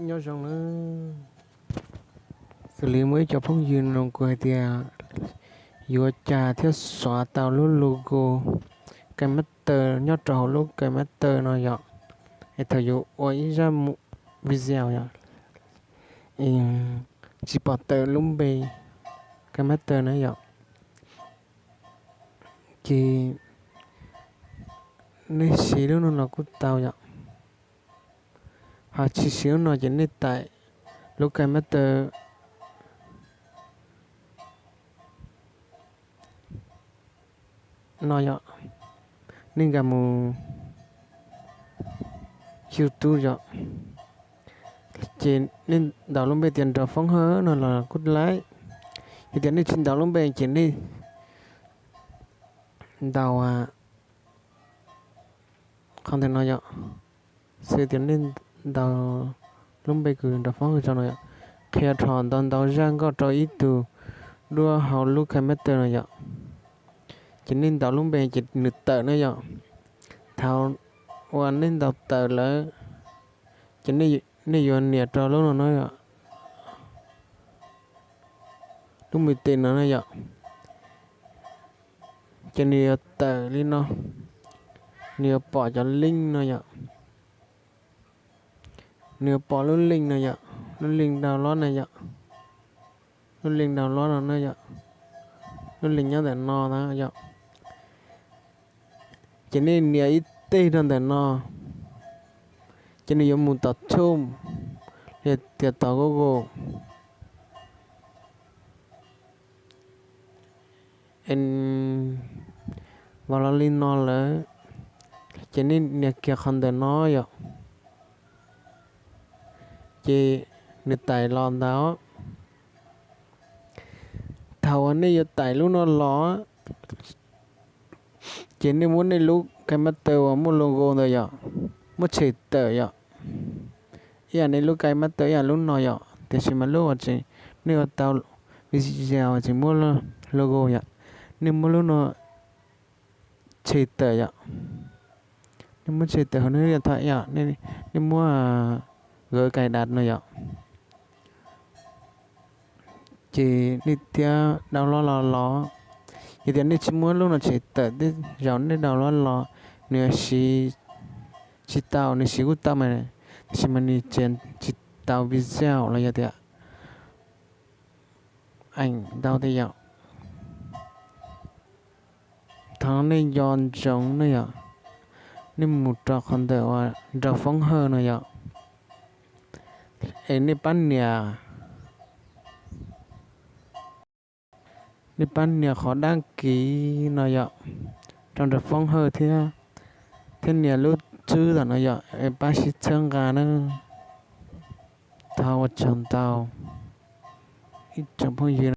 Nyob zoo nawb. Xws li muaj ib co phooj ywg nug kuv hais tias yuav cas thiaj xóa tau lub logo KineMaster nyob rau hauv lub KineMaster no yom. Es thaum yuav ua ib zaj video yom, tsis pom tawm lub npe KineMaster na yom. Ces nej siv lub no los kuj tau yom. Ho tsis siv lub no ces nej tải lub KineMaster no yom, nej nkag mus YouTube yom. Ces nej ntaus lub npe tias Nraug Foob Hawj no los kuj laib. Yog tias nej tsis ntaus lub npe ces nej ntaus qhov ntawm no yom. Xws tias nej ntaus lub npe kws Nraug Foob Hawj no yom, qhia rho ntau ntau zaj nkauj rau ib tug duab hauv lub KineMaster no yom. Ces nej ntaus lub npe ces nws tawm na yom. Thaum uas nej ntaus tawm lawm ces nej yuav nias rau lub no na yom, lub me tis no na yom. Ces nws yuav tawm li no, nws yuav pom cov link no yom. Nws yuav pom lub link no yom, lub link download na yom, lub link download no na yom, lub link nyob ntawm no na yom. Ces nej nias ib teg rau ntawm no, ces nws yuav mus tom Chrome, tias tom Google. Vam los li no lawm, ces nej nias kiag qhov ntawm no yom, ces nws tải los ntawd. Thaum uas nej yuav tải lub no los, ces nej muab nej lub KineMaster uas muaj logo ntawd yom, muab tshem tawm yom. Ib yam nej lub KineMaster ib yam lub no yom, tiam sis mas lub uas tseem nej ua tau video tseem muaj logo yom, nej muab lub no tshem tawm yom. Nej muab tshem tawm hauv nej lub điện thoại yom, nej muab gửi cài đặt no yom. Ces nej thiaj download los los. Yog tias nej tsis muab lub no tshem tawm, tej zaum nej download los nws siv tsis tau, nws siv kuj tau mas, tiam sis mas nws tseem tsis tau video los yog tias eem ntau tej yom. Thov nej nco ntsoov ne yom, nej mus rau qhov ntawm uas Nraug Foob Hawj no yom, es nej pab nias, nej pab nias qhov đăng ký no yom, rau Nraug Foob Hawj thiab, thiab nias lub tswb tom no yom, es pab sib txhawb nqa na. Thov ua tsaug ntau ib tsoom phooj ywg.